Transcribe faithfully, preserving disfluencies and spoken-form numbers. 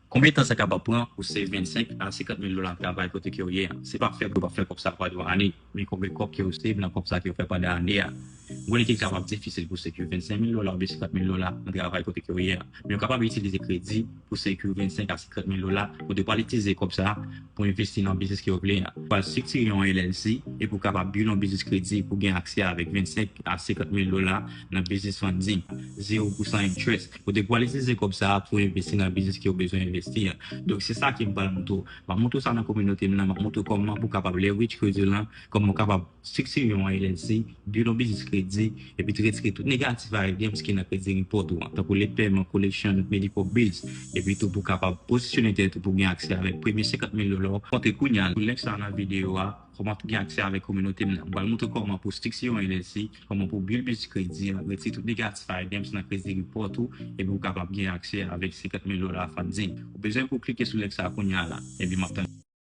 Konbyen tan sa kapab pran pou save vennsenk a senkant mil dola nan travay kote ke w ye a? Se pa fè pou w pa fè kòb sa pandan yon ane, men konbyen kòb ke w save nan kòb sa ke w fè pandan ane a? M konnen ke li kapab difisil pou w save vennsenk mil dola oubyen senkant mil dola nan travay kote ke w ye a, men w kapab itilize kredi pou w save vennsenk a senkant mil dola kote w pral itilize kòb sa pou envesti nan biznis ke w vle a. Ou pral estriktire yon L L C epi w kapab build yon biznis kredi pou w gen aksè avèk vennsenk a senkant mil dola nan biznis funding, zewo pousan interest. Kote w pral itilize kòb sa pou envesti nan biznis ke w bezwen envesti a. Donk, se sa ke m pral montre w. M ap montre w sa nan kominote m nan, m ap montre w kòman pou w kapab leverage kredi w lan, kòman w kapab estriktire yon L L C, build yon biznis kredi, epi tou retire tout negative items ki nan kredi report ou an, tankou late payment, collection, medical bills, epi tou pou w kapab pozisyone tèt ou pou w gen aksè avèk premye senkant mil dola w konte kounye a. Link sa nan videyo a, kòman gen aksè avèk kominote m nan. M pral montre w kòman pou estriktire yon L L C, kòman pou build biznis kredi an, retire tout negative items nan kredi report ou, epi w kapab gen aksè avèk senkant mil dola funding. Ou bezwen pou w klike sou link sa kounye a la, epi m ap tann.